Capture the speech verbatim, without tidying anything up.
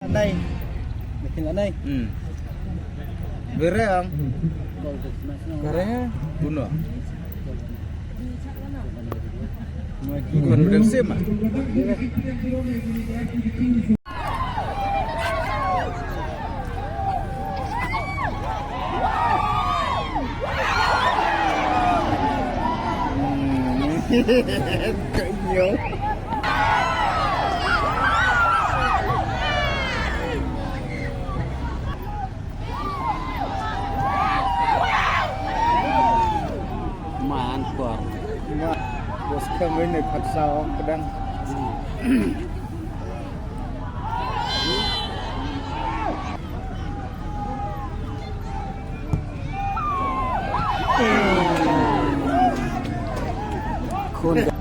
Nei. Meeting anei. Hmm. Bere ang. Kare. Kuno. Confidence ma. Kayo. Man kor. Ma, bos kami ni khat sa ong pedang. Khun.